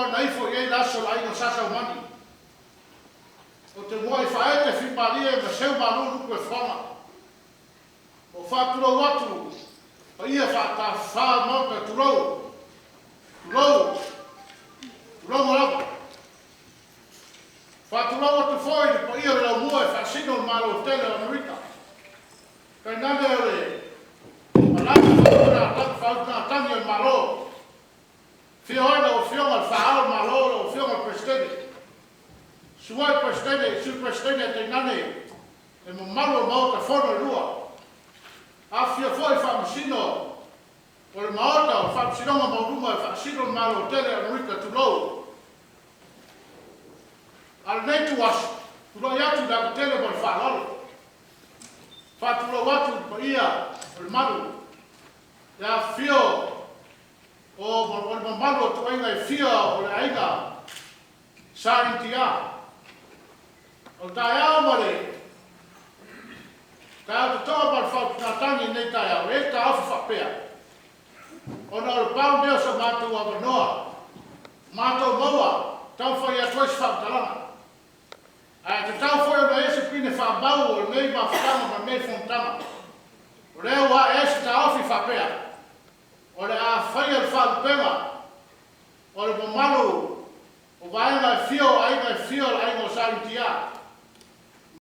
ma na ifo i ai le aso o le aiga o Sa Saumani. Ou te muai faaete fimalie ma seu malu luku e foaga. Ua faatulou atu paia faatafafa o le Maota, tulou, tulou, tulouna lava. Faatulou atu foi i le paia o le laumua e faasino le Malo tele o Amerika, tainane o le malaga faautugatagi a le Malo. Afio ai lau Afioga i le Faa-Ao o le Malo, lau Afioga i le Peresetene, Susu ai Peresetene, Sui Peresetene, tainane le mamalu o le Maota Fono e lua. Afifio foi Faamasino o le Maota o Faamasinoga Maualuga e faasino le Malo tele o Amerika, tulou. A o lenei ituaso, tulai atu i le ava tele ma le faaaloalo, faatulou atu i le paia o le malu, le afifio o le mamalu o ituaiga e fia o le aiga Sa Initia. O le taeao ma le taeao totoa ma le faautugatagi i lenei taeao, e i ai le taofi faapea, ona o le pau lenei o so matou avanoa, matou maua taumafai atu ai se faamatalaga. Ae tatau foi ona i ai se pine faamau o lenei mafutaga ma lenei fonotaga. O lea ua ae ai se taofi faapea, o le a faia le faalupega o le mamalu o vaega e fia o aiga e fia o le aiga o Sa Initia.